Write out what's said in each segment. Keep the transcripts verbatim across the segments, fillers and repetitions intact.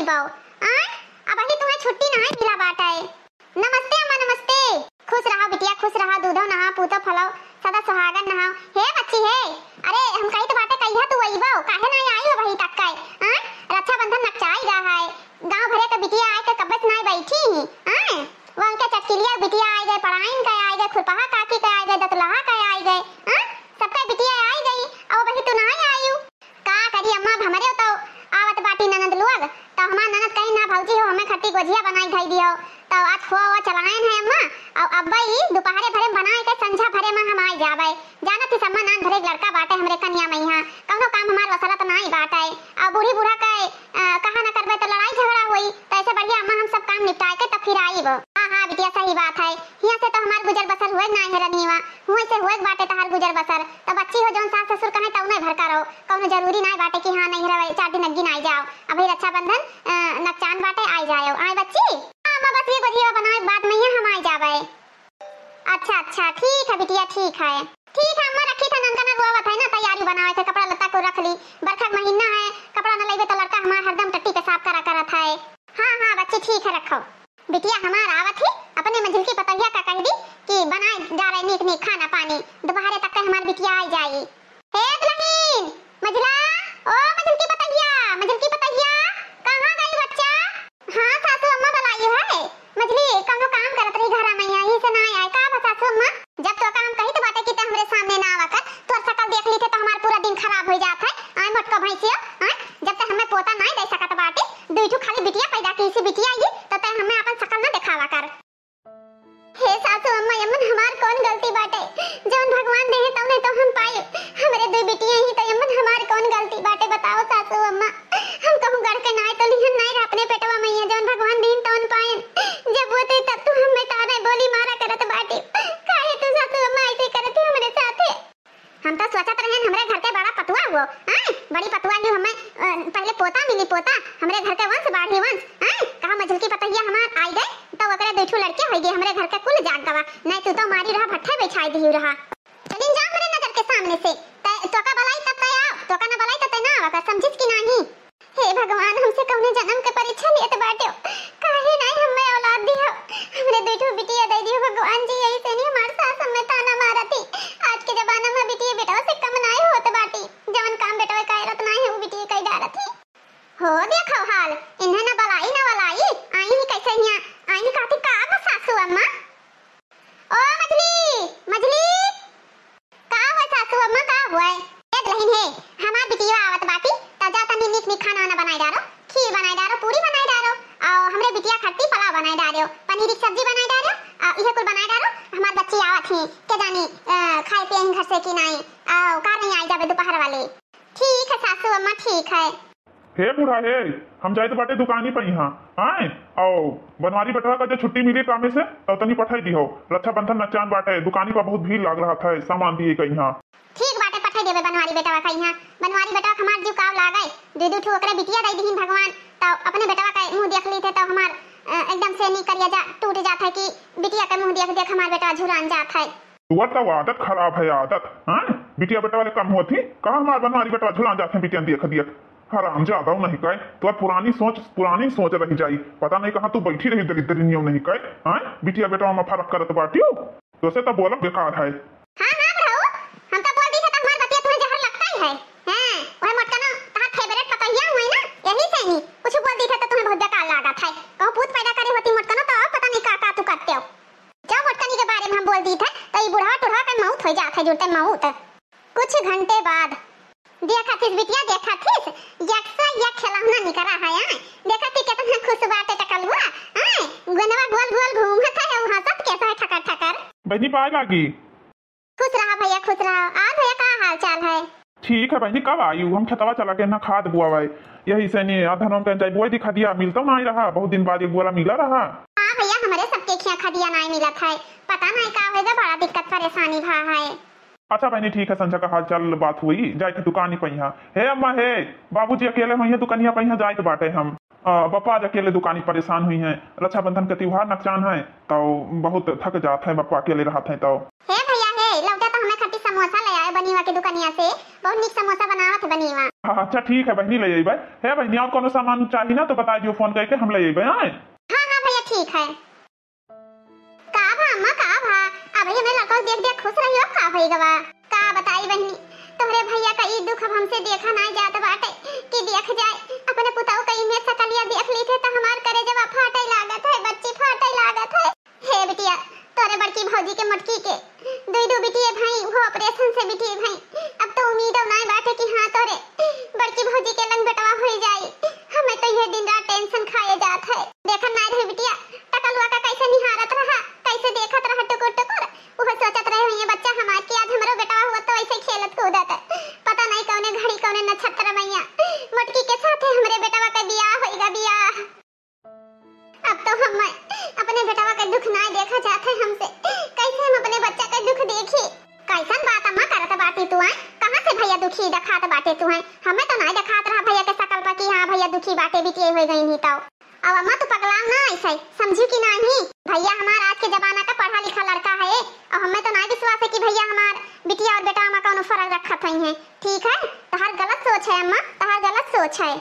बहू, आय, अबही तुम्हें छुट्टी नाहीं मिला बाटे। नमस्ते अम्मा, नमस्ते। खुश रहो बिटिया, खुश रहो, दूधो नहाओ, पूतो फलो, सदा सुहागन नहाओ। हे बच्ची हे, अरे हम कहित बाटे कहिया तू अइबो, काहे नाहीं आई हो वही तक के? आय, रक्षाबंधन नकचाई गा है, गाँव भरे के बिटिया आय के कब्बे से नाहीं बैठी ही। आय, वो उनके चटकिलिया बिटिया आय गए, पड़ाइन के आय गए, खुरपहा काकी के आय गए, दतलहा के आय गए, आय, सबके बिटिया आय गई, और वही तू नाहीं आयु। का करी अम्मा, अब हमरे तो आवत बाटी ननद लोग, तो हमार ननद कही, "ना भौजी हो, हमें खट्टी गोझिया बनाई धई दियो।" तो आज खोआ ओआ चलायन है अम्मा, और अब्बा ई दोपहरे भरे में बनाए के संझा भरे में हम आई जाबे। जानत ही अम्मा, नान भरे एक लड़का बाटे हमरे कन्या मइहाँ, कौनो काम हमार वसलत नाई बाटे। और बूढ़ी बूढ़ा के, अ, कहा न करबे तो लड़ाई झगड़ा होई, तो ऐसे बढ़िया अम्मा हम सब काम निपटाए के तब फिर आईब। हाँ, हाँ बिटिया, सही बात है, हियाँ से तो हमार गुजर बसर हुए नाई है रनिवा, हुए से हुए बाटे तहार गुजर बसर। तो बच्ची हो, जौन सास ससुर कहे तौने भर करो, कौनो जरूरी नाई बाटे कि हाँ नैहर चार दिन अग्गी नाई जाओ। अभी रक्षाबंधन, अ, नकचान बाटे, आई जाओ। आए बच्ची? हाँ अम्मा, बस ये गोझिया बनाए के बाद में ही हम आई जाबे। अच्छा, अच्छा, ठीक है बिटिया, ठीक है। ठीक है अम्मा, रखी था, ननकना रोवत है ना, तैयारी बनावे के, कपड़ा लत्ता को रख ली, बरखा के महीना है, कपड़ा न लेबे तो लड़का हमार हरदम टट्टी पेशाब करा करत है। हाँ, हाँ बच्ची, ठीक है, रखो। बिटिया हमार आवत ही, अपने मझिलकी पतोहिया का कह दी कि बनाए जा रहे नीक नीक खाना पानी, दोपहरे तक के हमार बिटिया आई जाई। हे दुल्हन, मझिला, ओ मझिलकी पतोहिया, मझिलकी पतोहिया, कहाँ गई बच्चा? हाँ सासू अम्मा, बुलाई है। मझिली कौनो काम करत रही घरा में, यही से ना आए। का बा सासू अम्मा? जब तो काम कही तो बाटे कि ते हमरे सामने ना आवा कर, तोर शकल देख ली थे तो हमार पूरा दिन खराब हो जात है। आए मोटको भैंसियो, आए जब ते हमें पोता नाई दे सकत बाटी, दुई ठो खाली बिटिया पैदा की सी बिटिया ये, तो ते हमें अपन शकल ना दिखावा कर। हे सासू अम्मा, यमन हमार कौन गलती बाटे? जौन भगवान देहे तौने तो हम पाए। हमरे दुई बिटिया ही तो यमन हमार कौन गलती बाटे, बताओ सासू अम्मा। हम कहूँ गढ़ के नाई तो लिहन नाई रह अपने पेटवा मइया, जौन भगवान दीन तौन पाएन। जब वो थे तब तू हमें ताना बोली मारा करत बाटी। काहे तू सासू अम्मा ऐसे करत ही हमरे साथे? हम तो सोचत रहेन हमरे घर के बड़ा पतुआ हुओ, आय? बड़ी पतुआ ही हमें, अ, पहले पोता मिली पोता, हमरे घर के वंश बाढ़ी वंश, आय? कहा मझिलकी पतोहिया हमार आई गए, तो ओकरे दुई ठो लड़के होई गए, हमरे घर के कुल जाग गवा, नहीं तू तो मारी रहा भट्ठे बैठाई दिही रहा। चलिन जा हमरे नजर के सामने से, तै, तोका बलाई तब तै आओ, तोका न बलाई तब तै ना आवा कर, समझिस कि नाही? हे भगवान, हमसे कौने जन्म के परीक्षा लेत बाटे? काहे नाई हमें औलाद दियो? हमरे दुई ठो बिटिया दे दियो भगवान जी, यही से नहीं हमार सास हमें ताना मारत ही। आज के जमाना में बिटिया बेटवा से कम नाई होत बाटी। जवन काम बेटवा का रत नाई है, वो बिटिया कई डारत ही। हो देखो हाल, इन्हें न बलाई न वलाई, आई ही कैसे हिया, आई ही कहती का बा सासू अम्मा? ओ मझली, मझली, का हुआ सासू अम्मा, का हुआ? ए दुल्हन हे, हमार बिटिया आवत बाटी, त जा तनी नीक नीक खाना वाना बनाए डारो, खीर बनाए डारो, पूरी बनाए डारो, और हमरे बिटिया खातिर पुलाव बनाए डारो, पनीर की सब्जी बनाए डारो, और इहे कुल बनाए डारो। हमार बच्ची आवत ही, के जानी, अ, खाए पिए घर से कि नाई, और का नहीं आई जाबे दोपहर वाले। ठीक है सासू अम्मा, ठीक है। हे बूढ़ा हे, हम जाइत बाटे दुकानी पइहाँ, आए, आओ, बनवारी बेटवा का जो छुट्टी मिली कामे से, तब तनी पठाई दिहो। रक्षाबंधन नचान बाटे, दुकानी पर बहुत भीड़ लाग रहा था, सामान दिए कइहाँ। ठीक बाटे, पठाई देबे बनवारी बेटवा कइहाँ। बनवारी बेटवा के हमार जीव काव लागे, दू दू ठो ओकरे बिटिया दे दिहिन भगवान, तब अपने बेटवा के मुँह देख ली थे, तब हमार, अ, एकदम से नी करिया जा, टूट जात है कि बिटिया के मुँह देख देख हमार बेटवा झुरान जात है। तोर तो आदत खराब है, आदत। हाँ, बिटिया बेटा वाले कम होत ही, कहाँ हमार बनवारी बेटा झुला जात है बिटिया देख देख। हराम ज्यादा नहीं कहे, तोर पुरानी सोच, पुरानी सोच रह जाई। पता नहीं कहाँ तू बैठी रही दरिद्रिनियों नहीं कहे। हाँ, बिटिया बेटा में फर्क करत बाटियो, तो से तो बोलब बेकार है। हाँ, हाँ बुढ़ऊ, हम तो बोल दी थे तो हमार बतिया तुम्हें जहर लगता ही है। हाँ, वह मोटकनो तहार favourite पतोहिया हुई ना, यही से नहीं कुछ बोल दी थे तो तुम्हें बहुत बेकार लागत है। कहूँ पूत पैदा करे होती मोटकनो तो पता नहीं का का तू करते हो। जब मोटकनी के बारे में हम बोल दी थे, तो ई बुढ़वा टुढ़वा के मौत हो जात है, जुड़ते मौत। कुछ घंटे बाद। देखा थिस बिटिया, देखा थिस, एक से एक खिलौना निकरा है, आय। देखा थी कितना खुश बाटे टकलुआ, आय। गोनवा गोल गोल घूमत है, उ हंसत कैसा है, ठकर ठकर। बहनी, पाए लागी। खुश रहा भैया, खुश रहा। और भैया, का हाल चाल है? ठीक है बहनी, कब आयु? हम खेतवा चला के ना खाद बुआवे, यही से नी, आ धनवा के जाई बुआई दिखा दिया, मिलता ना रहा, बहुत दिन बाद एक बोरा मिला रहा। हाँ भैया, हमरे सबके खिया खदिया नाई मिलत है, पता नाई का होइगा, बड़ा दिक्कत परेशानी भा है। अच्छा बहनी, ठीक है, संझा का हाल चाल बात हुई, जाए के दुकानी पइहाँ। हे अम्मा, हे बाबूजी अकेले हुई है दुकानिया पइहाँ, जाए के बाटे हम। आ, बप्पा आज अकेले दुकानी परेशान हुई हैं, रक्षाबंधन के त्योहार नकचान है, तो बहुत थक जात है बप्पा अकेले रहत है तो। हे भैया हे, लौटा तो हमें खट्टी समोसा ले आए, बनिया के दुकानिया से बहुत नीक समोसा बनावत है बहिनी वहाँ। हाँ, अच्छा ठीक है बहिनी, ले अइबै। हे बहिनी, और कोनो सामान चाही ना तो बताइ दियो फोन कइके, हम ले अइबै। हाँ हाँ भइया ठीक है। का भा अम्मा, का भा? अबहीं हमरे लड़का देख देख खुश रही हो, का भइ गवा? का बताई बहिनी, तोहरे भइया का ई दुख अब हमसे देखा नाहीं जात बाटे कि देख जाए अपने पुतऊ का इहे सकलिया देख लीथे त हमार करेजवा फाटइ लागत है, बच्ची फाटइ लागत है। हे बिटिया, तोरे बड़की भौजी के मोटकी के दुइ दु बिटिये भई, उहो operation से बिटिये भई। अब तो उम्मीदउ नाहीं बाटे कि हाँ तोरे बड़की भौजी के लंग बेटवा होइ जाई। हमें तो इहे दिन रात tension खाए जात है। देखत नाहीं रही बिटिया, टकलुआ का कइसे निहारत रहा, कइसे देखत रहा टुकुर टुकुर। उहो सोचत रहे होइहें बच्चा हमार कि आज हमरो बेटवा होत तो अइसे खेलत कूदत। पता नाहीं कउने घड़ी कउने नक्षत्र मइया मोटकी के साथे हमरे बेटवा के बियाह होइगा, बियाह। अब तो हम अपने बेटवा के दुख नाहीं देखा जात है हमसे, कइसे हम अपने बच्चा के दुख देखी? कइसन बात अम्मा करत बाटी तू, आय? कहाँ से भइया दुखी देखात बाटे तू, आय? हमें तो नाहीं देखात रहा भइया के सकल पर कि हाँ भइया दुखी बाटे, बिटिये होइ गई नहीं तो। अब अम्मा तू पगलाव ना अइसे, समझी कि नाहीं? भइया हमार आज के जमाना का पढ़ा लिखा लड़का है, और हमें तो नाहीं विश्वास है कि भइया हमार बिटिया और बेटवा मा कउनो फरक रखत होइहें। ठीक है, तहार गलत सोच है अम्मा, तहार गलत सोच है।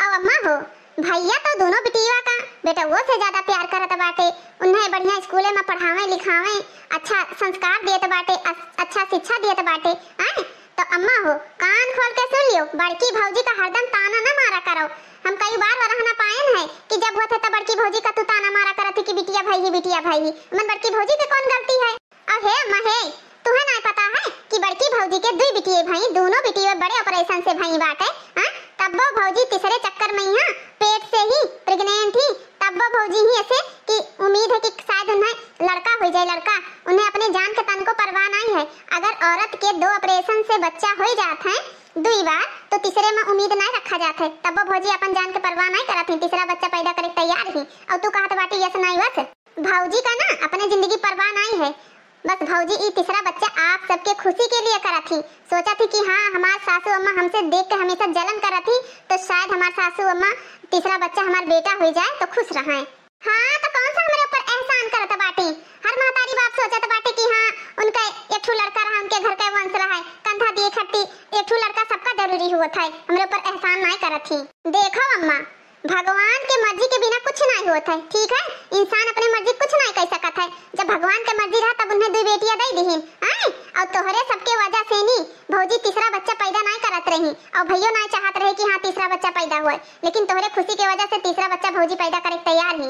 अब अम्मा हो, भइया तो दुनो बिटिया का बेटवो से ज्यादा प्यार करत बाटे, उन्हें बढ़िया स्कूले मा पढ़ावे लिखावे, अच्छा संस्कार देत बाटे, अस-, अच्छा शिक्षा देत बाटे, आय? तो अम्मा हो, कान खोल के सुन लियो, बड़की भौजी का हरदम ताना न मारा करो। हम कई बार वरहना पायन है कि जब होत है त बड़की भौजी का तू ताना मारा करत ही कि बिटिया भई ही, बिटिया भई ही। मन बड़की भौजी के कौन गलती है? और हे अम्मा हे, तुहे नाहीं पता है कि बड़की भौजी के दुई बिटिये भई, दुनो बिटिये बड़े operation से भई बाटे, हाँ? तब्बो भौजी तीसरे चक्कर मइहाँ पेट से ही pregnant ही, तब्बो भौजी ही अइसे कि उम्मीद है कि शायद उन्हें लड़का होइ जाए, लड़का। उन्हें अपने जान के तनको परवाह नाहीं है। अगर औरत के दो operation से बच्चा होइ जात है दुई बार, तो तीसरे मा उम्मीद नाहीं रखा जात है। तब्बो भौजी अपन जान के परवाह नाहीं करत ही, तीसरा बच्चा पैदा करे के तैयार ही। और तू कहत बाटी यस नाहीं वस। भौजी का ना अपने जिंदगी परवाह नाहीं है। बस भौजी ई तीसरा बच्चा आप सबके खुशी के लिए करत ही। सोचत ही कि हाँ, हमार सासू अम्मा हमसे देख के हमेशा जलन करत ही, तो शायद हमार सासू अम्मा तीसरा बच्चा हमार बेटा होइ जाए तो खुश रहें। हाँ, तो कौन सा हमरे ऊपर एहसान करत बाटी? हर महतारी बाप सोचत बाटे कि हाँ, उनका एक ठो लड़का रहा, उनके घर का वंश रहा, कंधा दिए खट्टी, एक ठो लड़का सबका जरूरी होत है, हमरे ऊपर एहसान नाहीं करत ही। देखो अम्मा, भगवान के मर्जी के बिना कुछ नाहीं होत है, ठीक है? इंसान अपने मर्जी कुछ नाहीं कइ सकत है। जब भगवान के मर्जी रहा तब उन्हें दुई बेटियां दइ दिहिन, आय? और तोहरे सबके वजह से नी भौजी तीसरा बच्चा पैदा नाहीं करत रही, और भइयो नाहीं चाहत रहे कि हाँ तीसरा बच्चा पैदा होए, लेकिन तोहरे खुशी के वजह से तीसरा बच्चा भौजी पैदा करे के तैयार ही।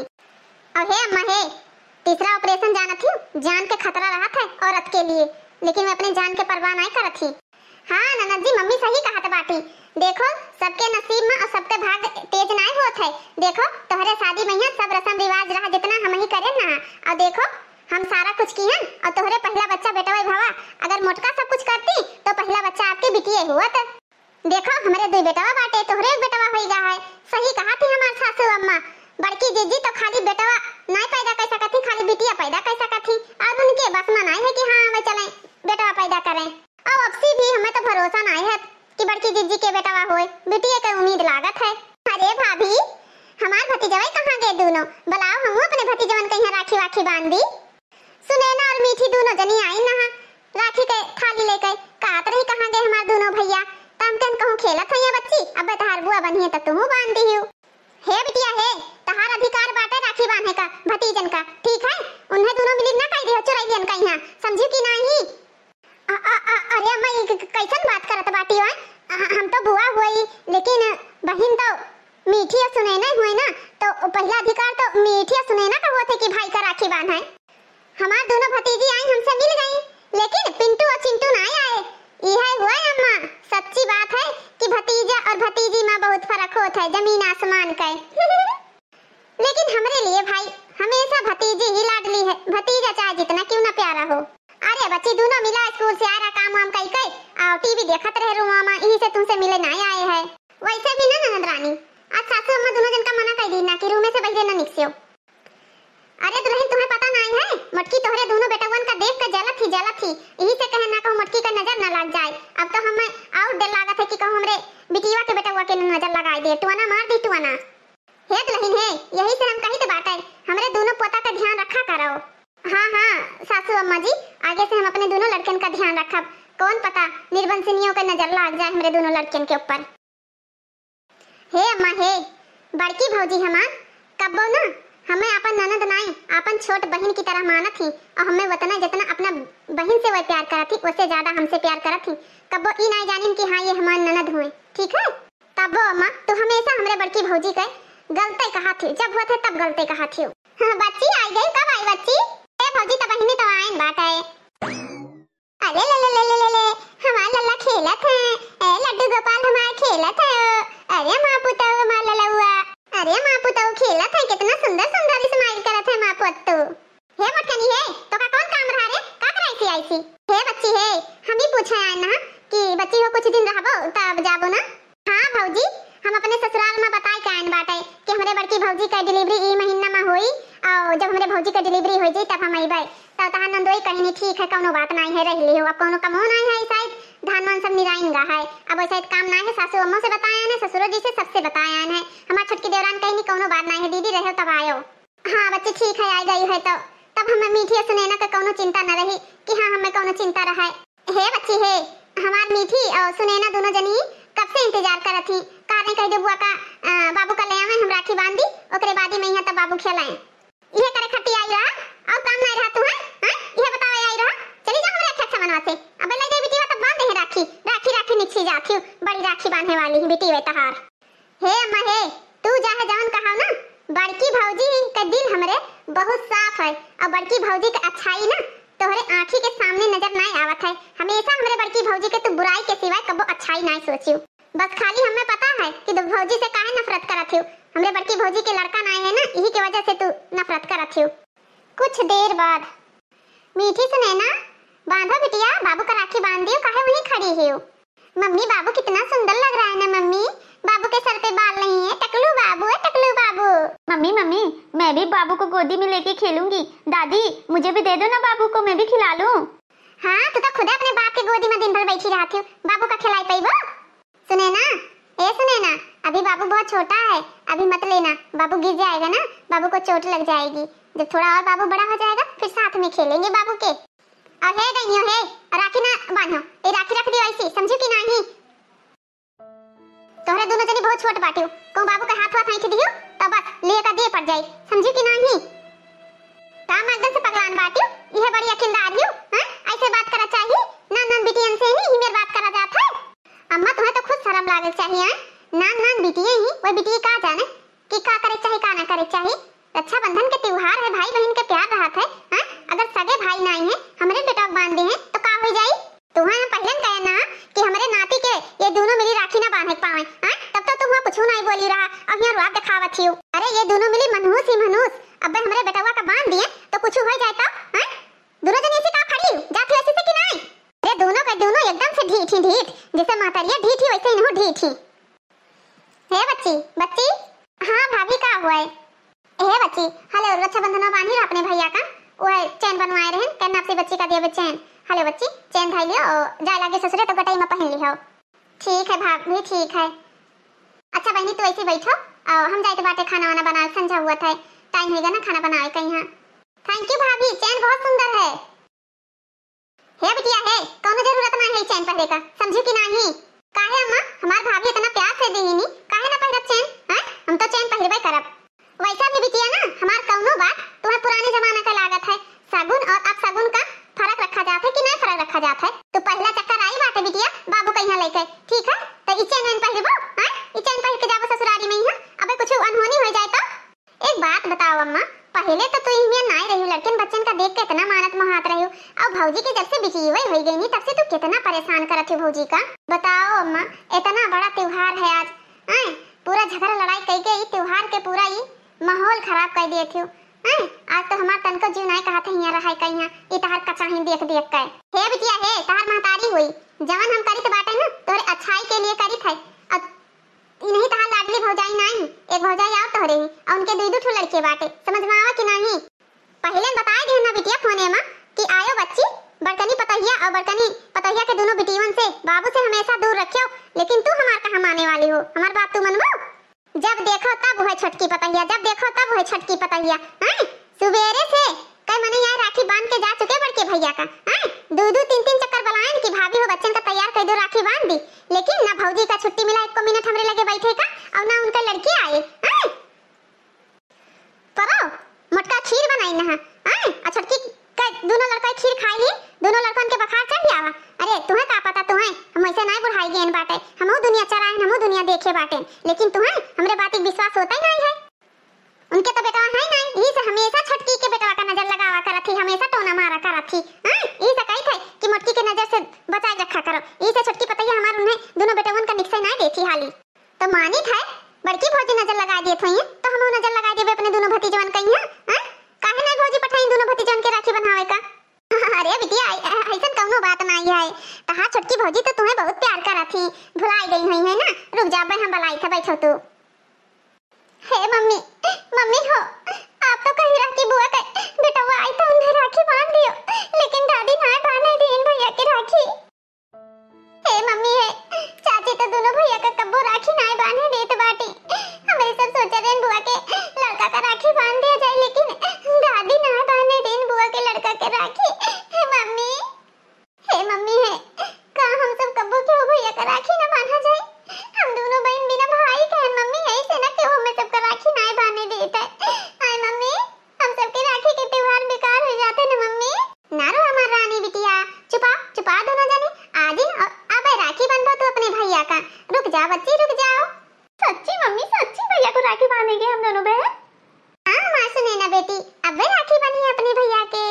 और हे अम्मा हे, तीसरा operation जानत ही, जान के खतरा रहत है औरत के लिए, लेकिन वे अपने जान के परवाह नाहीं करत ही। हाँ ननद जी, मम्मी सही कहत बाटी। देखो, सबके नसीब मा और सबके भाग तेज नाहीं होत है। देखो, तोहरे शादी मइहाँ सब रस्म रिवाज रहा, जितना हमहीं करेन ना। और देखो, हम सारा कुछ किहन, और तोहरे पहिला बच्चा बेटवा भवा। अगर मोटका सब कुछ करती, तो पहिला बच्चा आपके बिटिये हुअत। देखो, हमरे दुई बेटवा बाटे, तोहरे एक बेटवा होइगा है। सही कहत ही हमार सासू अम्मा, बड़की जिज्जी तो खाली बेटवा नाहीं पैदा कइ सकत ही, खाली बिटिया पैदा कइ सकत ही। और उनके बस मा नाहीं है कि हाँ, वे चलें, बेटवा पैदा करें। और अबसी भी हमें तो भरोसा नाहीं है कि बड़की जिज्जी के बेटवा होए, बिटिये के उम्मीद लागत है। अरे भाभी, हमार भतीजवा कहाँ गए दुनो? बुलाओ, हमहू अपने भतीजवन के यहाँ राखी वाखी बांध दी। सुनैना और मीठी दुनो जनी आई नहा, राखी के थाली लेके। कहत रही, "कहाँ गए हमार दुनो भइया?" त हम कहन, "कहूँ खेलत है या बच्ची, अब तहार बुआ बनिहे त तुहू बांध दिहू।" हे बिटिया हे, तहार अधिकार बाटे राखी बांधे का भतीजन का, ठीक है? उन्हें दुनो मिली ना कह दियो चुरैलियन का यहाँ, समझियो कि नाहीं? अ, अ, अ, अरे अम्मा, ई क-, क-, कइसन बात करत बाटी हो? अ, हम तो बुआ हुई, लेकिन बहिन तो मीठी और सुनैना हुई ना, तो पहिला अधिकार तो मीठी और सुनैना का होत है कि भाई का राखी बांधे। हमार दुनो भतीजी आई, हमसे मिल गई, लेकिन पिंटू और चिंटू नाहीं आए। इहे हुआ अम्मा, सच्ची बात है कि भतीजा और भतीजी मा बहुत फर्क होत है, जमीन आसमान का। लेकिन हमरे लिए भाई हमेशा भतीजी ही लाडली है, भतीजा चाहे जितना क्यों ना प्यारा हो। अरे बच्ची, दुनो मिला स्कूल से आए रहा, काम वाम कई कई, और टीवी देखत रहे रूम मा, यही से तुमसे मिले नाहीं आए है। वैसे भी ना ननद रानी, आज सासू अम्मा दुनो जन का मना कइ दी ना कि रूमे से बहिरे ना निकसियो। अरे दुलहिन, तुम्हें पता नाहीं है, मोटकी तोहरे दुनो बेटवन का देख के जलत ही, जलत ही, यही से कहे ना कहूँ मोटकी का नजर ना लाग जाए। अब तो हमें और डर लागत है कि कहूँ हमरे बिटिया के बेटवा के नजर लगाए दे, टुअना मार दी टुअना। हे दुलहिन हे, यही से हम कहित बाटे, हमरे दुनो पोता का ध्यान रखा करो। हाँ, हाँ, सासू अम्मा जी, आगे से हम अपने दुनो लड़कन का ध्यान रखब। कौन पता निर्बंसिनियों के नजर लाग जाए हमरे दोनों लड़कियन के ऊपर। हे अम्मा हे, बड़की भौजी हमार कब्बो ना हमें आपन ननद नाई, आपन छोट बहिन की तरह मानत ही और हमें वतना जितना अपना बहिन से वह प्यार करत ही, उससे ज्यादा हमसे प्यार करत ही। कब्बो ई नाई जानिन कि हाँ, ये हमार ननद हुए, ठीक है? तब्बो अम्मा, तू हमेशा हमरे बड़की भौजी के गलते कहा थी, जब हुआ थे तब गलते कहा थी। हाँ, बच्ची आई गई, कब आई बच्ची? ए भौजी, तो बहिनी तो आइन बाटे। अरे ले ले ले ले ले ले, हमार लल्ला खेलत है। ए लड्डू गोपाल हमार खेलत है। अरे माँ पुतऊ हमार ललउआ। अरे माँ पुतऊ खेलत है, कितना सुंदर सुंदर smile करत है माँ पुतऊ। हे मोटकनी हे, तोका कौन काम रहा रे? का कराई थी आई थी? हे बच्ची हे, हम ही पूछे आए ना कि बच्ची हो कुछ दिन रहबो तब जाबो ना। हाँ भौजी, हम अपने ससुराल में बताए के आइन बाटे कि हमरे बड़की भौजी का delivery ई महीना में होई, और जब हमरे भौजी का delivery हो जाई तब हम अइबे। तब तहार नंदोई कहनी, "ठीक है, कौनो बात नाई है, रह लियो, अब कौनो कमो नाई है, शायद धान वान सब निराइन गा है, अब वैसा काम नाई है, सासू अम्मो से बताए आने, ससुरो जी से, सबसे बताए आने है।" हमार छोटकी देवरान कहनी, "कौनो बात नाई है दीदी, रहो तब आयो।" हाँ बच्ची, ठीक है, आई गई है तो तब हमें मीठी और सुनैना का कौनो चिंता न रही कि हाँ, हमें कौनो चिंता रहा है। हे बच्ची हे, हमार मीठी और सुनैना दोनों जनी कब से इंतजार करत ही। का नहीं कह दे बुआ का, अ, बाबू का ले आवे, हम राखी बांध दी, ओकरे बाद ही मैं यहाँ तब बाबू खेलाएं। इहे करे खातिर आई रहा, और काम नहीं रहा तू है, हैं? इहे बतावे आई रहा, चली जा हमरे अखिया समनवा से। अब ले जाए बिटिया तब बांध दे राखी, राखी राखी निच्छी जात ही, बड़ी राखी बांधे वाली ही बिटिया तहार। हे अम्मा हे, तू चाहे जवन कहाव ना, बड़की भौजी के दिल हमरे बहुत साफ है, और बड़की भौजी के अच्छाई ना तोहरे आँखी के सामने नजर नाय आवत है। हमेशा हमरे बड़की भौजी के तू बुराई के सिवाय कबो अच्छाई नाय सोचियो। बस खाली हमें पता है कि दो भौजी से काहे नफरत करत हियो। हमरे बड़की भौजी के लड़का नाय है ना, यही के वजह से तू नफरत करत हियो। कुछ देर बाद, मीठी सुनैना, बांधो बिटिया, बाबू का राखी बांध दियो, काहे वहीं खड़ी हियो? मम्मी, बाबू कितना सुंदर लग रहा है ना मम्मी, बाबू के सर पे बाल नहीं है, टकलू बाबू है, टकलू बाबू। मम्मी, मम्मी, मैं भी बाबू को गोदी में लेके खेलूंगी। दादी, मुझे भी दे दो ना बाबू को, मैं भी खिला लूं। हाँ, तू तो खुद अपने बाप के गोदी में दिन भर बैठी रहती हो, बाबू का खिलाई पइबो? सुनैना, ए सुनैना, अभी बाबू बहुत छोटा है, अभी मत लेना, बाबू गिर जाएगा ना, बाबू को चोट लग जाएगी। जब थोड़ा और बाबू बड़ा हो जाएगा, फिर साथ में खेलेंगे बाबू के। और हे गइनियो हे, राखी ना बांधो, ए राखी रख दियो ऐसी, समझू कि नाही? तोहरे दोनों जनी बहुत छोट बाटियो, कहूँ बाबू के हाथ वाथ ऐंठ दियो, तो बस लेका दे पड़ जाई, समझू कि नाही? का मर्दन से पगलान बाटियो, इहे बड़ी अकिलदार हियो, हैं? ऐसे बात करा चाहिए, नान नान बिटियन से ही, ही मेर बात करा जात है। अम्मा, तुम्हें तो खुद शर्म लागे चाहिए, हैं? नान नान बिटिये ही, वो बिटिये का जाने कि का करे चाही, का ना करे चाही। रक्षाबंधन के त्योहार है, भाई बहन के प्यार रहत है, हैं? अगर सगे भाई नाई है, हमरे बेटा के बांध दे हैं, तो का हो जाई? तुम्हें हम पहले न कहे ना कि हमरे नाती के ये दोनों मिली राखी ना बांधे के पावे, हैं? तब तो तुम कुछ नहीं बोली रहा, अब यहाँ रुआब दिखावत हियो। अरे ये दोनों मिली मनहूस ही मनहूस, अब हमरे बेटवा का बांध दिए तो कुछ हो जाए तो, हैं? दोनों जनी ऐसे का खड़ी जाती ऐसे से कि नहीं? अरे दोनों के दोनों एकदम से ढीठ ही ढीठ, जैसे महतरिया ढीठ ही वैसे इन्हों ढीठ ही। हे बच्ची, बच्ची। हाँ भाभी, का हुआ है? हे बच्ची, हले रक्षाबंधन में बांधी रहा अपने भैया का, वो है चैन बनवाए रहे, कहना आपसे बच्ची का दिया चैन। हले बच्ची, चैन धाई लियो और जाए लागे ससुरे तो गटई में पहन लिहो। ठीक है भाभी, ठीक है। अच्छा बहनी, तू ऐसे बैठो और हम जाए बाटे खाना वाना बनाए, संझा हुआ था, टाइम होगा ना खाना बनाए कहीं। हाँ, thank you भाभी, चैन बहुत सुंदर है। हे बिटिया हे, कौनो जरूरत ना है चैन पहरे का, समझू कि नाही? काहे अम्मा, हमार भाभी इतना प्यार से देहिनी, काहे ना पहरब चैन? हैं? हम तो चैन पहरबे करब। वैसा भी बिटिया ना, हमार कौनो बात तुम्हें पुराने जमाना का लागत है। सगुन और अपसगुन का फर्क रखा जात है कि नहीं फर्क रखा जात है? तू पहला चक्कर आई बाटे बिटिया, बाबू कहिया लेके, ठीक है? तो ई चैन वैन पहरबो, हैं? ई चैन पहर के जाबो ससुरारी में ही, अबे कुछ अनहोनी हो जाए तो? एक बात बताओ अम्मा, पहले तो तू इहमिया नाई रही, लड़कन बच्चन का देख के इतना मानत मोहात रही, और भौजी के जब से बिटिये होई गई नी, तब से तू कितना परेशान करत हो भौजी का। बताओ अम्मा, इतना बड़ा त्योहार है आज, आए पूरा झगड़ा लड़ाई कई के ई त्योहार के पूरा ई माहौल खराब कर दिए थे। आए आज तो हमार तनको जीव नाई कहा था यहाँ रहा कहीं, ई तहार कचाही देख देख के। हे बिटिया हे, तहार महतारी हुई, जवन हम करित बाटे ना, तोरे अच्छाई के लिए करित है। अब ई नहीं तहार लाडली भौजाई नाही, एक भौजाई और तोहरे ही, और उनके दुई दु ठो लड़के बाटे, समझ में आवा कि नाही? पहले बताए दे ना बिटिया फोने में कि आयो बच्ची, बड़कनी पतोहिया और बड़कनी पतोहिया के दोनों बिटियन से बाबू से हमेशा दूर रखियो, लेकिन तू हमार कहाँ माने वाली हो, हमार बात तू मनबो? जब देखो तब वह छोटकी पतोहिया, जब देखो तब वह छोटकी पतोहिया, हैं? सुबेरे से कई मने यहाँ राखी बांध के जा चुके बड़के भैया का, हैं? दू दू तीन तीन चक्कर बलायन कि भाभी हो बच्चन का तैयार कर दो, राखी बांध दी, लेकिन ना भौजी का छुट्टी मिला एको मिनट हमरे लगे बैठे का, और ना उनका लड़की आए। हैं? परो, मोटका खीर बनाई ना, हैं? और छोटकी के दोनों लड़का खीर खाई ली, दोनों लड़कन के बुखार चढ़ जावा। अरे तुहें का पता, तुहें हम ऐसे नहीं बुढ़ाई गेन बाटे, हमहू दुनिया चराए, हमहू दुनिया देखे बाटे, लेकिन तुहें हमरे बात के विश्वास होता ही नहीं है। उनके तो बेटवा है नहीं, यही से हमेशा छोटकी के बेटवा का नजर लगावा करत ही, हमेशा टोना मारा करत ही। हाँ, यही से कही थे कि मोटकी के नजर से बचाए रखा करो, यही से छोटकी पतैया हमार उन्हें दोनों बेटवन का निकसे नहीं देती हाली। तो मानित है, बड़की भौजी नजर लगा देत होइए, तो हमहू नजर लगा देबे अपने दोनों भतीजवन कहीं। हाँ, काहे नहीं भौजी पठाई दोनों भतीजवन के राखी बंधावे का? अरे बिटिया, ऐ-, ऐ-, ऐसन कौनो बात नहीं है। तहार छोटकी भौजी तो तुम्हें बहुत प्यार करत ही, भुलाई गई हुई है ना। रुक जा, अबे हम बलाई था, बैठो तू। हे मम्मी, मम्मी हो, आप तो कही रहा कि बुआ के बेटवा आई तो उन्हें राखी बांध दियो, लेकिन दादी ना बांधे दीन भैया के राखी। हे मम्मी है, चाची तो दोनों भैया का कब्बो राखी ना बांधे देत बाटी। हमरे सब सोचे रहन बुआ के लड़का का राखी बांध दिया जाए, लेकिन दादी ना बांधे दीन बुआ के लड़का के राखी। हे मम्मी, हे मम्मी है, का हम सब कब्बो के हो भैया का राखी ना बांधा जाए? हम दोनों बहन बिना भाई के हैं मम्मी, ऐसे ना केहू हमें सबका राखी ना बांधे देत है। आय मम्मी, हम सबके राखी के त्योहार बेकार हो जाते ना मम्मी। ना रो हमार रानी बिटिया, चुपा, चुपा दोनों जने। आज ही अ-, अबे राखी बंधबो तू अपने भैया का। रुक जा बच्ची, रुक जाओ। सच्ची मम्मी, सच्ची भैया को राखी बांधेंगे हम दोनों बहन। हाँ, हमार सुनैना बेटी, अबे राखी बंधी अपने भैया के।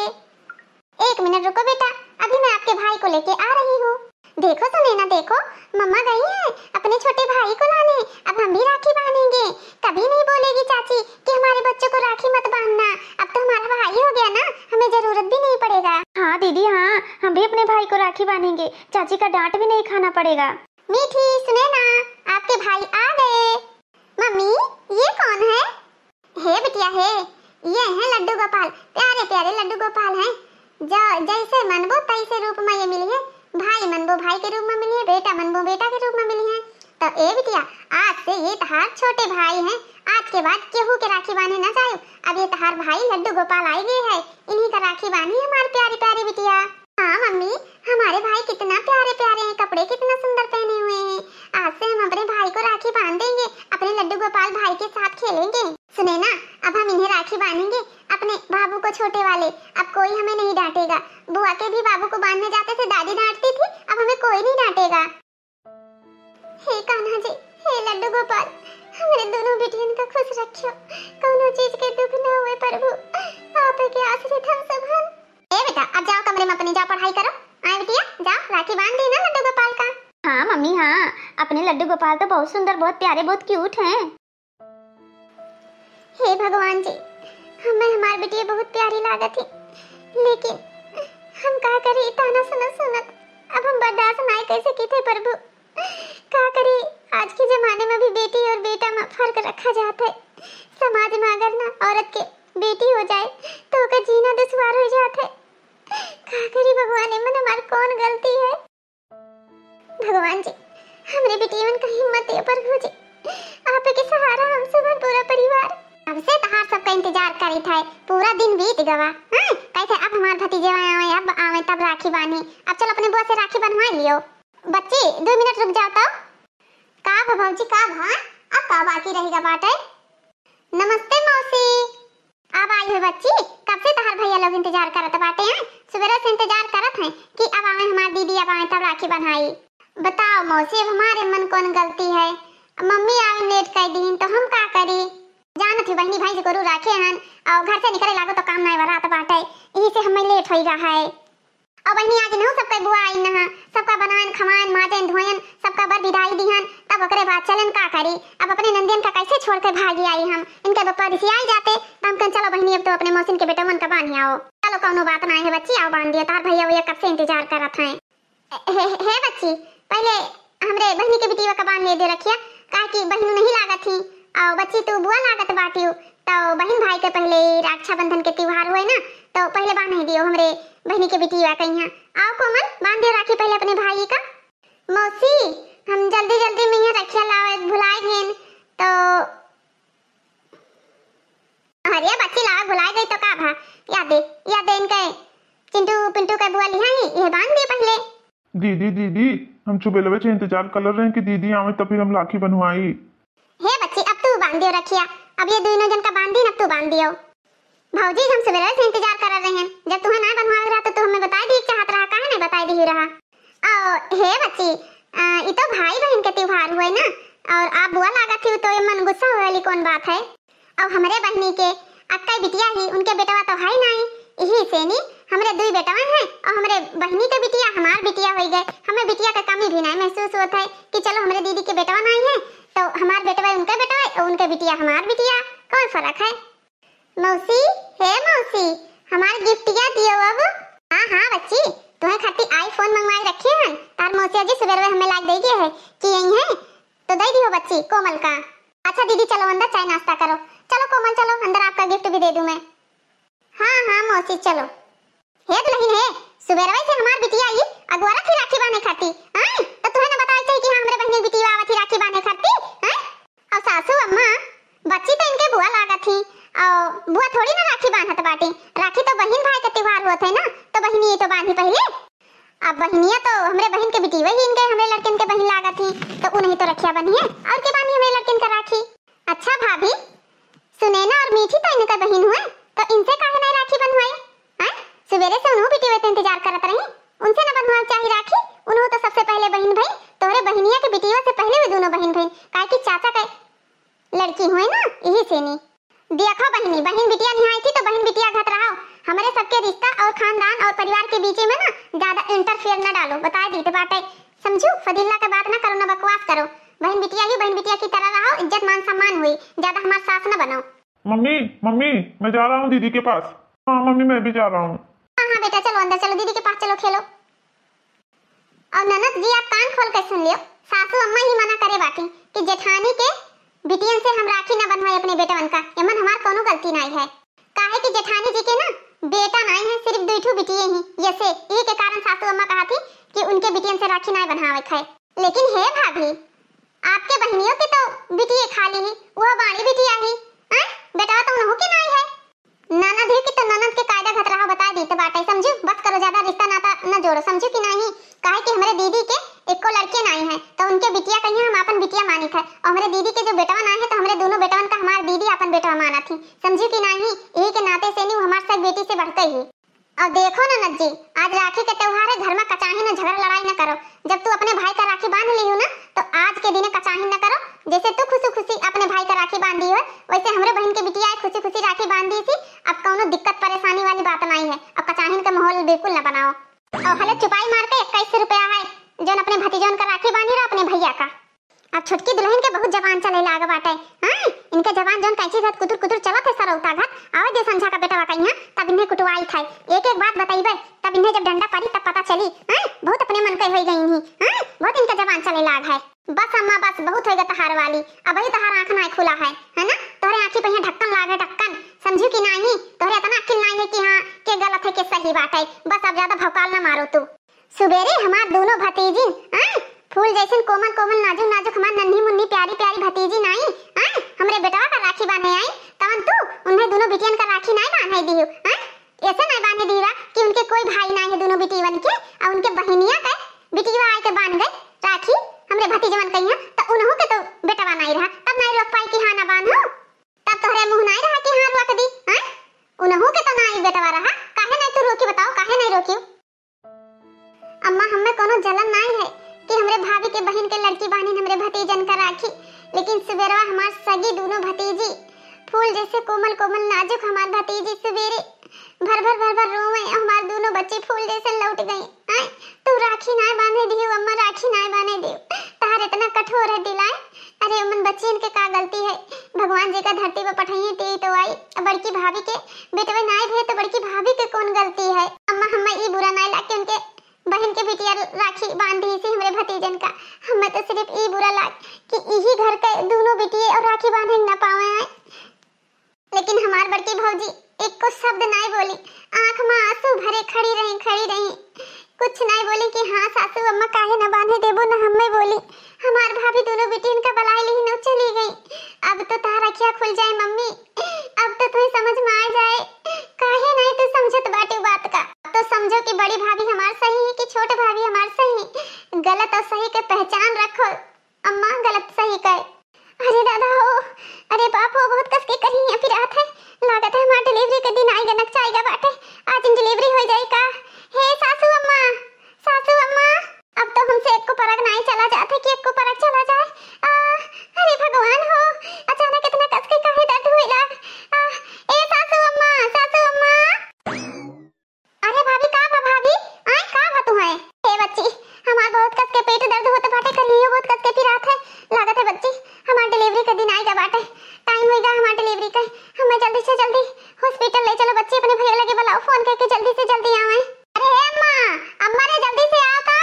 एक मिनट रुको बेटा, अभी मैं आपके भाई को लेके आ रही हूँ। देखो सुनैना, देखो, मम्मा गई है अपने छोटे भाई को लाने। अब हम भी राखी बांधेंगे। कभी नहीं बोलेगी चाची कि हमारे बच्चों को राखी मत बांधना। अब तो हमारा भाई हो गया ना, हमें जरूरत भी नहीं पड़ेगा। हाँ दीदी, हाँ, हम भी अपने भाई को राखी बांधेंगे, चाची का डांट भी नहीं खाना पड़ेगा। मीठी, सुनैना, आपके भाई आ गए। मम्मी, ये कौन है? हे बिटिया हे, ये हैं लड्डू गोपाल, प्यारे प्यारे लड्डू गोपाल हैं। ज-, जैसे मनबो तैसे रूप में ये मिली है। भाई मनबो भाई के रूप में मिली है, बेटा मनबो बेटा के रूप में मिली है। तो ए बिटिया, आज से ये तहार छोटे भाई हैं। आज के बाद केहू के राखी बांधे ना जायो। अब ये तहार भाई लड्डू गोपाल आई गए है, इन्हीं का राखी बांधी हमार प्यारी प्यारी बिटिया। हाँ मम्मी, हमारे भाई कितना प्यारे प्यारे हैं, कपड़े कितना सुंदर पहने हुए हैं। आज से हम अपने भाई को राखी बांध देंगे, अपने लड्डू गोपाल भाई के साथ खेलेंगे। सुनैना, अब हम इन्हें राखी बांधेंगे, अपने बाबू को छोटे वाले, अब कोई हमें नहीं डांटेगा। बुआ के भी बाबू को बांधने जाते थे, दादी डांटती थी, अब हमें कोई नहीं डांटेगा। हे कान्हा जी, हे लड्डू गोपाल, हमरे दोनों बिटियन का खुश रखियो, कौनो चीज के दुख न हुए प्रभु, आप के आश्रित हम सब हन। ए बेटा, अब जाओ कमरे में अपनी, जाओ पढ़ाई करो। आए बिटिया, जाओ, राखी बांध दी ना लड्डू गोपाल का। हाँ मम्मी, हाँ, अपने लड्डू गोपाल तो बहुत सुंदर, बहुत प्यारे, बहुत क्यूट हैं। हे भगवान जी, हमें हमार बिटिया बहुत प्यारी लागत ही, लेकिन हम का करी, ई ताना सुनत सुनत अब हम बर्दाश्त नाय कर सकी थे प्रभु। का करी, आज के जमाने में भी बेटी और बेटा में फर्क रखा जात है। समाज में अगर ना औरत के बेटी हो जाए तो ओकर जीना दुश्वार हो जात है। का करी भगवान, एमन हमार कौन गलती है? भगवान जी, हमरे बिटियन का हिम्मत दे प्रभु जी, आप के सहारा हम सब पूरा परिवार। अब से तहार सबका इंतजार करी था, पूरा दिन बीत गवा। हाँ, कहते अब हमार भतीजे आवे, अब आवे तब राखी बांधी। अब चल अपने बुआ से राखी बनवा लियो। बच्ची, दो मिनट रुक जाओ तो। का भा भौजी, का भा? अब का बाकी रहेगा बाटे? नमस्ते मौसी। अब आई है बच्ची, कब से तहार भैया लोग इंतजार करत बाटे हैं? सुबेरे से इंतजार करत हैं कि अब आवे हमार दीदी, अब आवे तब राखी बंधाई। बताओ मौसी, अब हमारे मन कौन गलती है? मम्मी आवे लेट कर दीन तो हम का करी? जानत ही बहनी भैंस गोरू राखे हन और घर से निकले लागो तो काम नहीं वरात बाटे, यही से हमें लेट होई रहा है। अब बहिनी, आज नहु सबके बुआ आइन नहा, सबका बनाइन, खवाइन, माजइन, धोइन, सबका बर विदाई दिहन, तब ओकरे बाद चलन का करी? अब अपने नंदियन का कैसे छोड़ के भागी आई हम? इनके बप्पा रिसियाई जाते, तो हम कहन, "चलो बहिनी, अब तो अपने मौसिन के बेटवन का बांध आओ।" चलो, कौनो बात ना है बच्ची, आओ बांध दियो, तार भैया वैया कब से इंतजार करत हैं। हे, हे, हे बच्ची, पहले हमरे बहिनी के बिटिया का बांध ले दे रखिया, काहे कि बहिन नहीं लागत ही, और बच्ची तू बुआ लागत बाटियो, तो बहिन भाई के पहले ही रक्षाबंधन के त्योहार हुए ना, तो पहले बांध ही दियो हमरे बहिनी के बिटिया कहिया। आओ कोमल, बांध दियो राखी पहले अपने भाई का। मौसी, हम जल्दी जल्दी में यहाँ रखिया लावे भुलाए गेन, तो अरे बच्ची लावे भुलाए गई तो का भा, याद दे, याद दे इनके चिंटू पिंटू के बुआ लिहा ही, ये दीदी, दीदी, हम सुबेरवे से इंतजार कर रहे हैं कि दीदी आवे तब फिर हम राखी बंधवाई। हे बच्ची, अब तू बांध दियो रखिया, अब ये दोनों जन का बांध दी, अब तू बांध दियो। भौजी, हम सुबेरवे से इंतजार कर रहे हैं, जब तुम्हें ना बंधवावे रहा तो तू हमें बताई दी चाहत रहा, काहे नहीं बताई दी रहा? ओ, हे बच्ची, आ, ई तो भाई बहन के त्योहार हुए ना, और आप बुआ लागत ही तो ये मन गुस्सा हुए वाली कौन बात है? और हमरे बहनी के अक्का बिटिया ही, उनके बेटवा तो है नहीं, यही से नी हमरे दुई बेटवा हैं, और हमरे बहनी के बिटिया हमार बिटिया हो गए, हमें बिटिया का कमी भी नहीं महसूस होता है कि चलो हमरे दीदी के बेटवा नहीं है तो हमार बेटवा उनके बेटवा और उनके बिटिया हमार बिटिया, कौन फर्क है? मौसी, हे मौसी, हमार गिफ्टिया दियो अब। हाँ, हाँ बच्ची, तुम्हें खातिर iPhone मंगवाई रखे हैं, तार मौसिया जी सुबेरवे हमें लाग दे गए है कि यही है, तो दे दियो बच्ची कोमल का। अच्छा दीदी, चलो अंदर चाय नाश्ता करो। चलो कोमल, चलो अंदर, आपका गिफ्ट भी दे दूं मैं। हाँ, हाँ मौसी, चलो। हे दुल्हन हे, सुबेरवे से हमार बिटिया आई अगोरत ही राखी बांधे खाती, हैं? तो तुम्हें ना बतावे चाहिए कि हाँ, हमरे बहनी बिटिया आवत ही राखी बांधे खाती, हैं? और सासू अम्मा, बच्ची तो इनके बुआ लागत ही, और बुआ थोड़ी ना राखी बांधत बाटी। राखी तो बहिन भाई के त्योहार होत है ना, तो बहिनी ये तो बांधी पहले। अब बहिनिया तो हमरे बहिन के बिटिया ही इनके, हमरे लड़कन के बहिन लागत ही, तो उ नहीं तो रखिया बंधी है, और के बांधी हमरे लड़कन का राखी? अच्छा भाभी, सुनैना और मीठी तो इनका बहिन हुए, तो इनसे काहे नहीं राखी बंधवाई? हैं? सुबेरे से उन्हों बिटिया के इंतजार करत रही, उनसे न बंधवावे चाही राखी, उन्हों तो सबसे पहले बहिन भई, तोहरे बहिनिया के बिटिया से पहले वे दोनों बहिन भई, काहे कि चाचा के लड़की हुए ना, यही से नी। देखो बहिनी, बहिन बिटिया निहाई थी तो बहिन बिटिया घत रहो, हमरे सबके रिश्ता और खानदान और परिवार के बीचे में ना ज्यादा interfere न डालो, बताए दीत बाटे, समझू? फजीला के बात ना करो, ना बकवास करो, बहिन बिटिया ही बहिन बिटिया की तरह रहो, इज्जत मान सम्मान हुई, ज्यादा हमार सास न बनो। मम्मी, मम्मी, मैं जा रहा हूँ दीदी के पास। हाँ मम्मी, मैं भी जा रहा हूँ। हाँ, हाँ बेटा, चलो अंदर चलो, दीदी के पास चलो, खेलो। और ननद जी, आप कान खोल के सुन लियो, सासू अम्मा ही मना करे बाटी कि जेठानी के बिटियन से हम राखी ना बंधवाई अपने बेटवन का, एमन हमार कोनो गलती नाई है। काहे कि जेठानी जी के ना बेटा नाई है, सिर्फ दुई ठो बिटिये ही, ये से, यही के कारण सासू अम्मा कहा थी कि उनके बिटियन से राखी नाई बंधवावे खाए। लेकिन हे भाभी, आपके बहनियों के तो बिटिये खाली ही, वह बाड़ी बिटिया ही, हैं? बेटवा तो उनहु के नाई है। ननद ही की तो ननद के कायदा घतरा बता दी तो बाटे, समझू? बस करो, ज्यादा रिश्ता नाता न जोड़ो, समझू कि नहीं? काहे कि हमरे दीदी के एको लड़के नाई है, तो उनके बिटिया कहिया हम आपन बिटिया मानित है, और हमरे दीदी के जो बेटवा नाई है, तो हमरे दोनों बेटवन का हमार दीदी आपन बेटवा मानत ही, समझू कि नहीं? यही के नाते से नी वो हमार सब बेटी से बढ़ के ही। और देखो ननद जी, आज राखी के त्योहार है, घर में कचाही न झगड़ा लड़ाई न करो। जब तू अपने भाई का राखी बांध लिहू ना, तो आज के दिने कचाही न करो। जैसे तू खुशी खुशी अपने भाई का राखी बांधी हो, वैसे हमरे बहन के बिटिया खुशी खुशी राखी बांधी सी। अब कौनो दिक्कत परेशानी वाली बात नहीं है। अब कचाही का माहौल बिल्कुल न बनाओ। और हले चुपाई मार के इक्कीस रुपया है, जौन अपने भतीजौन का राखी बांधी रहो, अपने भैया का। अब छोटकी दुल्हन के बहुत जबान चले लाग बाटे। हाँ, इनके जबान जौन कैंची घत कुतुर कुतुर चलत है सरौता घत। आवे दे संझा का बेटवा कहिया, तब इन्हें कुटवाई खाए। एक एक बात बतइबे, तब इन्हें जब डंडा पड़ी तब पता चली। हाँ, बहुत अपने मन के होई गई ही। हाँ, बहुत इनके जबान चले लाग है। बस अम्मा बस, बहुत होइगा तहार वाली। अब ही तहार आँख नाई खुला है, है ना? तोहरे आँखी पे यहाँ ढक्कन लाग है, ढक्कन। समझू कि नाही? तोहरे इतना अक्ल नाही है कि हाँ, के गलत है, के सही बात है। बस अब ज्यादा भौकाल ना मारो तू। सुबेरे हमार दोनों भतीजिन, आय, फूल जैसन कोमल कोमल नाजुक नाजुक हमार नन्ही मुन्नी प्यारी प्यारी भतीजिन आई, आय, हमरे बेटवा का राखी बांधे आई, तवन तू उन्हें दोनों बिटियन का राखी नाई बांधे दिहू, आय, ऐसे नाई बांधे दिहू कि उनके कोई भाई नाई है दोनों बिटियन के, और उनके बहिनिया के बिटिया आए के बांध गए राखी, हमरे भतीजवन कहिया, तो उन्हों के तो बेटवा नाई रहा, तब नाई रोक पाई कि हाँ ना बांधो, तब तोहरे मुँह नाई रहा कि हाँ रोक दी, आय, उन्हों के तो नाई बेटवा रहा, काहे नाई तू रोकी बताओ, काहे नाई रोकी? अम्मा, हमें कोनो जलन नाई है कि हमरे भाभी के बहिन के लड़की बानिन हमरे भतीजन का राखी, लेकिन सुबेरवा हमार सगी दोनों भतीजी, फूल जैसे कोमल कोमल नाजुक हमार भतीजी सुबेरे भर भर भर भर रोवे, हमार दोनों बच्ची फूल जैसे लौट गई। आय, तू राखी नाय बांधे दियो अम्मा, राखी नाय बांधे दियो, तहार इतना कठोर है दिलाए। अरे उमन बच्चियन के का गलती है, भगवान जी का धरती पर पठाइए ती तो आई। अब बड़की भाभी के बेटवे नाय भे तो बड़की भाभी के कौन गलती है? अम्मा, हमें ई बुरा नाय लागे उनके बहन के बिटिया राखी बांधी सी हमरे भतीजन का। हमें तो सिर्फ ई बुरा लाग कि इही घर के दोनों बिटिये और राखी बांधे न पावे हैं। लेकिन हमार बड़की भौजी एको शब्द नाय बोली, आँख में आंसू भरे खड़ी रही, खड़ी रही, कुछ नाय बोली कि हाँ सासू अम्मा काहे न बांधे देबो न हमें बोली। हमार भाभी दोनों बिटियन का बलाए ली न चली गई। अब तो तार अखिया खुल जाए मम्मी, अब तो तुम्हें समझ में आ जाए, काहे नहीं तू समझत बाटी बात का। अब तो समझो कि बड़ी भाभी हमार सही है कि छोट भाभी हमार सही है। अरे दादा हो, अरे बाप हो, बहुत कस के करिहैं पिरात है। लागत है हमार delivery के दिन आइगा, नकचा आइगा बाटे। आज delivery होइ जाई का? हे सासू अम्मा, सासू अम्मा, अब तो हमसे एक्को परग नाहीं चला जात है कि एक्को परग चला जाए। आ, अरे भगवान हो, अचानक इतना कस के काहे दर्द होइला? आ, ए सासू अम्मा, सासू अम्मा। अरे भाभी, का बा भाभी? आय, का बा तुहैं? हे बच्ची, हमार बहुत कस के पेट दर्द होत बाटे, करिहैं बहुत कस के पिरात है। लागत है बच्ची, हमार delivery के दिन आइगा बाटे, time होइगा हमार delivery के। हमें जल्दी से जल्दी hospital ले चलो बच्ची, अपने भैया लगे बुलाओ, phone करके जल्दी से जल्दी आवैं। अरे हे अम्मा, अम्मा रे, जल्दी से आओ तो,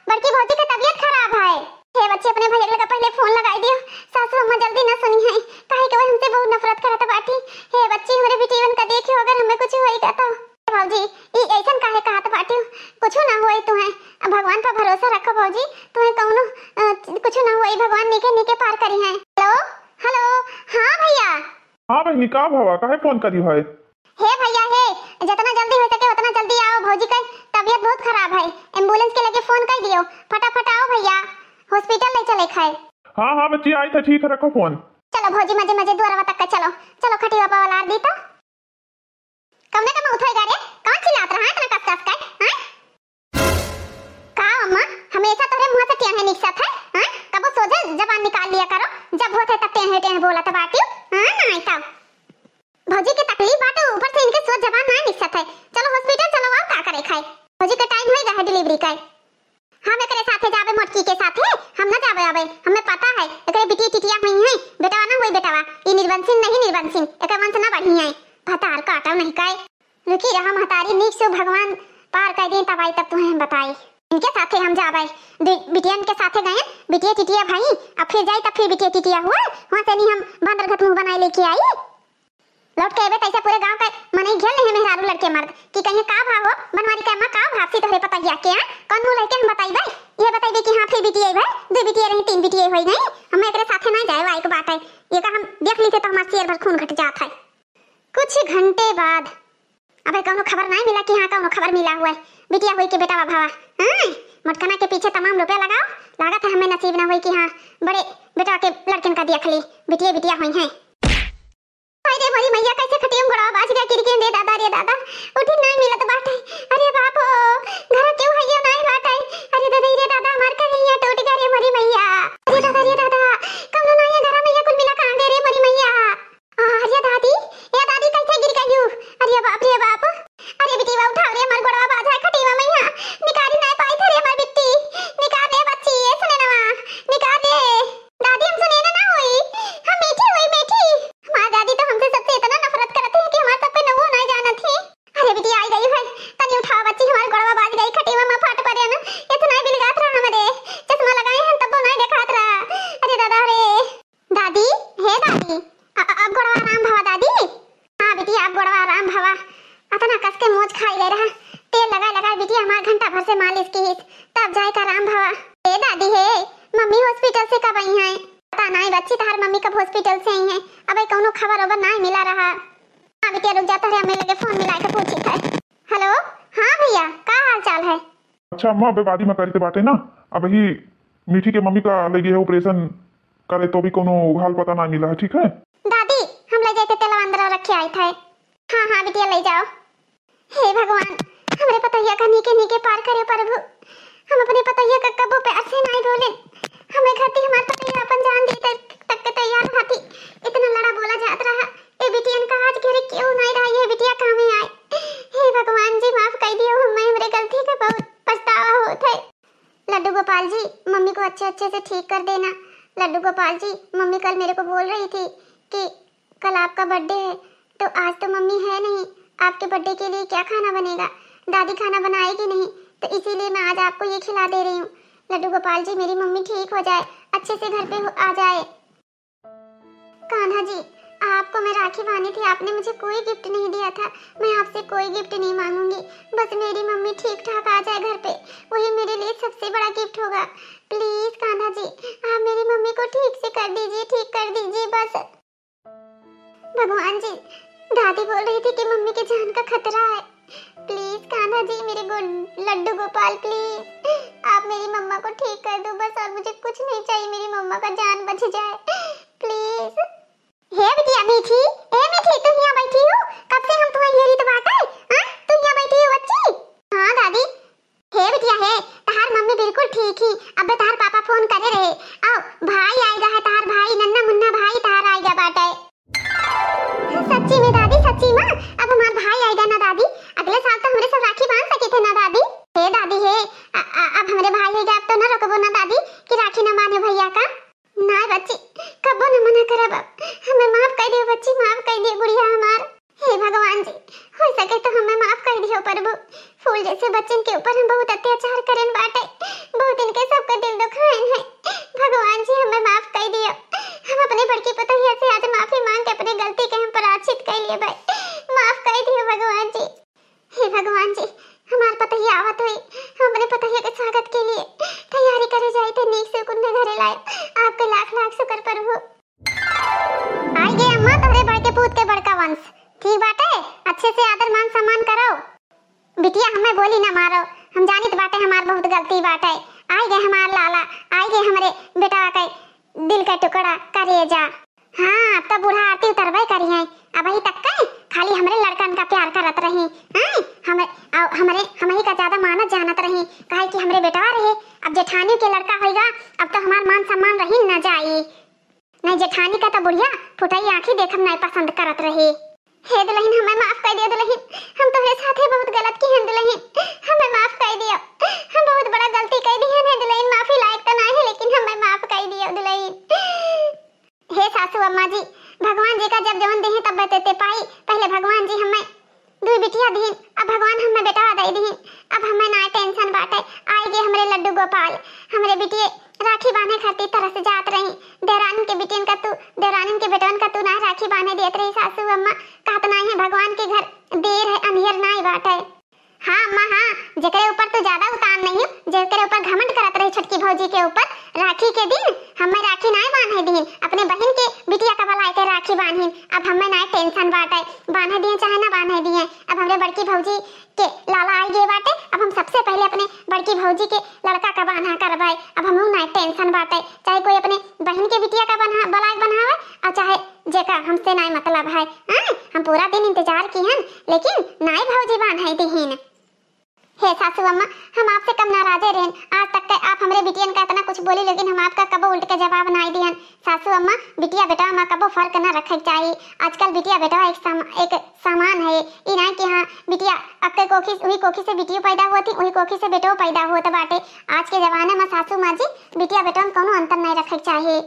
बड़की भौजी के तबियत खराब है। हे बच्ची, अपने भैया लगे पहले phone लगाई दियो, सासू अम्मा जल्दी ना सुनिहैं, काहे कि वो हमसे बहुत नफरत करत बाटी। हे बच्ची, हमरे बिटियन का देखियो, अगर हमें कुछ होइगा तो। भौजी, ई ऐसन काहे कहत बाटियो? कुछु ना होई तुहैं, भगवान पर भरोसा रखो भौजी, तुहैं कौनो, अ, कुछु ना होई, भगवान नीके नीके पार करिहैं। Hello, hello, हाँ भैया। हाँ बहिनी, का भवा, काहे phone करियो है? हे भैया हे, जितना जल्दी होइ सके उतना जल्दी आओ, भौजी के तबियत बहुत खराब है, ambulance के लगे phone कर दियो, फटाफट आओ भैया, hospital ले चले खाए। हाँ हाँ बच्ची, आई था, ठीक है, रखो phone। चलो भौजी, मजे मजे दुआरवा तक का चलो, चलो खटिया पर वाला दी तो। कौने का मुंह उठाई गा रे? कौन चिल्लात रहा है इतना कस कस के? हैं? का अम्मा, हमेशा तोहरे मुंह से टेढ़े निकसत है? हैं? कबो सोझे जबान निकाल लिया करो, जब होत है तब टेढ़े टेढ़े बोलत बाटियो। हाँ, नाहीं तब। भौजी के तकलीफ बाटे, ऊपर से इनके सोझ जबान नाहीं निकसत है। चलो hospital चलो, और का करे खाए? भौजी के time होइगा है delivery का। हम एकरे साथे जाबे, मोटकी के साथे हम ना जाबे आबे, हमें पता है एकरे बिटिया टिटिया हुई हैं, बेटवा ना हुई बेटवा, ई निर्बंसिन नहीं निर्बंसिन, एकर वंश ना बढ़ी है। भतार काटो नहीं काए। रुकी रहा महतारी, नीक से भगवान पार कर दे, तब आई तब तुहैं हम बताई। इनके साथे हम जाबे, बि-, बिटियन के साथे गए, बिटिया टिटिया भई, अब फिर जाई तब फिर बिटिया टिटिया हुआ, वहाँ से नहीं हम बांदर घट मुंह बनाए लेके आई। लौट के अइबे तैसे पूरे गांव के मनई घेर लेहे मेहरारू लड़के मर्द कि कहिहैं का भा हो बनवारी के अम्मा, का भा सी तोहरे पतोहिया के, हैं? कौन मुंह लेके हम बताइबे? ये बताइबे कि हाँ फिर बिटिया भई, दो बिटिया रही, तीन बिटिया होइ गई, हम एकरे साथे ना जाए, वाई के बात है, ये का हम देख ली थे तो हमार सिर भर खून घट जात है। कुछ घंटे बाद अबे कौनो खबर नाहीं मिला कि हाँ कौनो खबर मिला हुआ है, बिटिया हुई के बेटवा भवा, हाँ? मोटकना के पीछे तमाम रुपया लगाओ, लागत है हमें नसीब ना हुई कि हाँ बड़े बेटवा के लड़कन का देख ली, बिटिया बिटिया हुई हैं। हाय रे मोरी मैया, कैसे खटिया में गोड़वा बाज गया, गिर गए रे दादा, रे दादा, उठी नाहीं मिलत बाटे। अरे बाप हो, घर केहू हइयो नाहीं बाटे। अरे दादा, रे दादा, हमार करेजा टूट गया रे मोरी मैया। अरे दादा, रे दादा, कौनो नाहीं है घर में, ये कुल मिला कहाँ गए रे मोरी मैया? आ, अरे दादी, ए दादी, कैसे गिर गयू? अरे बाप रे बाप। अरे बिटिया उठाओ रे, हमार गोड़वा बाज है खटिया में मैया। निकारी नाहीं पाई थे रे हमार बिट्टी। निकार रे बच्ची, ए सुने नवा, निकार रे। दादी, हमसे नेने ना होई, हम मीठी होई, मीठी। हमार दादी तो हमसे सबसे इतना नफरत करत है कि हमार सबके नवो ना जानत है। अरे बिटिया, आई गई है, तनी उठाओ बच्ची, हमार गोड़वा बाज गई, खटिया में फाट पड़े ना, इतना बिलगात रहा हमरे, चश्मा लगाए हैं तब ना देखात रहा। अरे दादा रे। दादी, हे दादी, अ-, अ-, अब गोड़वा आराम भवा दादी? हाँ बिटिया, अब गोड़वा आराम भवा। अतना कस के मोच खाई ले रहा। तेल लगाए लगाए बिटिया हमार घंटा भर से मालिश कीस, तब जाए का आराम भवा। हे दादी हे, मम्मी hospital से कब आई हैं? पता नाहीं बच्ची, तहार मम्मी कब hospital से आई हैं। अबे कौनो खबर ओबर नाहीं मिला रहा। हाँ बिटिया रुक जा, तोहरे अम्मी लगे phone मिलाए के पूछी थे। Hello, हाँ भैया, का हाल चाल है? अच्छा अम्मा, अबे बादी में करी ते बाटे ना, अबही मीठी के मम्मी का ले गए है operation करे, तो भी कोनो हाल पता ना मिला है, ठीक है? दादी, हम ले जाए थे तेलवा अंदर रखे आए थे। हाँ, हाँ बिटिया, ले जाओ। हे भगवान, हमरे पतोहिया का नीके नीके पार करे प्रभु। हम अपने पतोहिया का कबो प्यार से नाहीं बोले। हमें खातिर हमार पतोहिया अपन जान दी तक, तक के तैयार रहती। इतना लड़ा बोला जात रहा। ए बिटियन का आज घरे केहू नाहीं रहा, ये बिटिया कामे आए। हे भगवान जी, माफ कर दियो, हमें हमरे गलती का बहुत पछतावा होत है। लड्डू गोपाल जी, मम्मी को अच्छे अच्छे से ठीक कर देना। लड्डू गोपाल जी, मम्मी कल मेरे को बोल रही थी कि कल आपका birthday है, तो आज तो मम्मी है नहीं, आपके birthday के लिए क्या खाना बनेगा? दादी खाना बनाएगी नहीं, तो इसीलिए मैं आज आपको ये खिला दे रही हूँ। लड्डू गोपाल जी, मेरी मम्मी ठीक हो जाए, अच्छे से घर पे हो, आ जाए। कान्हा जी, आपको मैं राखी बांधी थी, आपने मुझे कोई gift नहीं दिया था। मैं आपसे कोई gift नहीं मांगूंगी, बस मेरी मम्मी ठीक ठाक आ जाए घर पे, वही मेरे लिए सबसे बड़ा gift होगा। Please कान्हा जी, आप मेरी मम्मी को ठीक से कर दीजिए, ठीक कर दीजिए बस। भगवान जी, दादी बोल रही थी कि मम्मी की जान का खतरा है। Please कान्हा जी, मेरे गो-, लड्डू गोपाल, please, आप मेरी मम्मा को ठीक कर दो बस, और मुझे कुछ नहीं चाहिए, मेरी मम्मा का जान बच जाए। अरे बाप, हमें माफ कइ दियो बच्ची, माफ कइ दियो गुड़िया हमार। हे भगवान जी, होइ सके तो हमें माफ कइ दियो प्रभु। फूल जैसे बच्चन के ऊपर हम बहुत अत्याचार करेन बाटे, बहुत इनके सबके दिल दुखाएन है। भगवान जी, हमें माफ कइ दियो। हम अपने बड़की पतोहिया से आज माफी मांग के अपने गलती के हम प्रायश्चित कइ लिए भाई। माफ कइ दियो भगवान जी। हे भगवान जी, हमार पतोहिया आवत होई, हम अपने पतोहिया के स्वागत के लिए तैयारी करे जाई थे, नीक से कुन्ने घरे लाए। आपके लाख लाख शुक्र प्रभु। आइ गे अम्मा, तोहरे बड़के पूत के बड़का वंश। ठीक बाटे, अच्छे से आदर मान सम्मान करो। बिटिया, हमें गोली ना मारो, हम जानित बाटे हमार बहुत गलती बाटे। आइ गे हमार लाला, आइ गे हमरे बेटा के दिल का टुकड़ा, करेजा। हाँ, अब तो बूढ़ा आरती उतरबे करी है। अबही तक कई खाली हमरे लड़कन का प्यार करत रही, हैं? हम, अउ हमरे, हमही का ज्यादा मानत जानत रही, काहे कि हमरे बेटवा रहे। अब जेठानी के लड़का होइगा, अब तो हमार मान सम्मान रही न जाई। नहीं, जेठानी का तो बुढ़िया फुटई आँखी देखब नहीं पसंद करत रही। हे दुल्हन, हमें माफ कइ दियो दुल्हन, हम तोहरे साथे बहुत गलत किहन दुल्हन, हमें माफ कइ दियो। हम बहुत बड़ा गलती कइ दिहन है दुल्हन, माफी लायक तो नहीं है, लेकिन हमें माफ कइ दियो दुल्हन। हे सासू अम्मा जी, भगवान जी का जब जवन देहे तब बतेते पाई। पहले भगवान जी हमें दुई बिटिया दिहिन, अब भगवान हमें बेटवा दे दिहिन। अब हमें ना tension बाटे। आइ गे हमरे लड्डू गोपाल, हमरे बिटिये राखी बांधे खातिर तरस जात रही। देवरानिन के बिटियन का तू, देवरानिन के बेटवन का तू ना राखी बांधे देत रही सासू अम्मा, कहत नाई है भगवान के घर देर है, अंधियर नाई बाटे। हाँ अम्मा हाँ, जेकरे ऊपर तू ज्यादा उतान नहीं हो, जेकरे ऊपर घमंड करत रही छोटकी भौजी के ऊपर, राखी के दिन हमें राखी नाय बांधे दीन, अपने बहिन के बिटिया का बलाए के राखी बांधिन। अब हमें नाय tension बाटे, बांधे दिए चाहे ना बांधे दिए। अब हमरे बड़की भौजी के लाला आइ गए बाटे, अब हम सबसे पहले अपने बड़की भौजी के लड़का का बांधा करबे। अब हमहू नाय tension बाटे, चाहे कोई अपने बहिन के बिटिया का बना, बलाए बनावे, और चाहे जेका हमसे नाय मतलब है। हाँ, हम पूरा दिन इंतजार किहन, लेकिन नाय भौजी बांधे दिहिन। हे सासू अम्मा, हम आपसे कम नाराजे रहेन। आज तक के आप हमरे बिटियन का इतना कुछ बोली, लेकिन हम आपका कबो उल्ट के जवाब नाय दिहन। सासू अम्मा, बिटिया बेटवा में कबो फर्क ना रखे के चाही। आजकल बिटिया बेटवा एक सम-, एक समान है। ई नाय कि हाँ, बिटिया अक्के कोखी, उही कोखी से बिटियो पैदा होती, उही कोखी से बेटो पैदा होत बाटे। आज के जमाने में सासू माँ जी, बिटिया बेटवा में कौनो अंतर नाय रखे के चाही।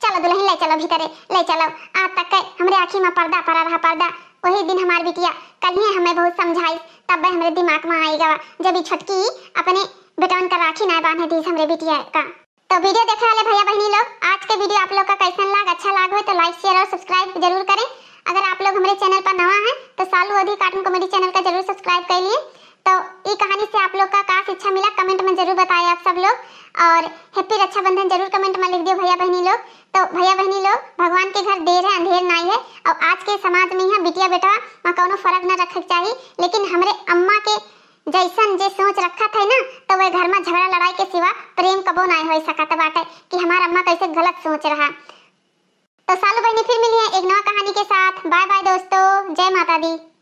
चलो दुल्हन, ले चलो भीतरे, ले चलो। आज तक के हमरे आँखी में पर्दा पड़ा रहा, पर्दा। वही दिन हमार बिटिया कलिए हमें बहुत समझाइस, तब हमरे दिमाग में आई गवा, जब ई छोटकी अपने बेटवन का राखी ना बांधे दीस हमरे बिटिया का। तो video देखे वाले भैया बहनी लोग, आज के video आप लोग का कैसन लाग, अच्छा लाग हो तो like, share और subscribe जरूर करें। अगर आप लोग हमरे channel पर नवा हैं तो सालू अवधी cartoon comedy channel का जरूर subscribe कर लिए। तो ई कहानी से आप लोग का का शिक्षा मिला, comment में जरूर बताएं आप सब लोग। और happy रक्षाबंधन जरूर comment में लिख दियो भैया बहनी लोग। तो भैया बहनी लोग, भगवान के घर देर है, अंधेर नाई है। और आज के समाज में यहाँ बिटिया बेटवा में कौनो फर्क ना रखे के चाही, लेकिन हमरे अम्मा के जैसन जे सोच रखत है ना, तो वह घर में झगड़ा लड़ाई के सिवा प्रेम कबो नाय हो सकत बाटे कि हमार अम्मा कैसे गलत सोच रहा। तो सालू बहनी फिर मिली है एक नवा कहानी के साथ। Bye bye दोस्तों, जय माता दी।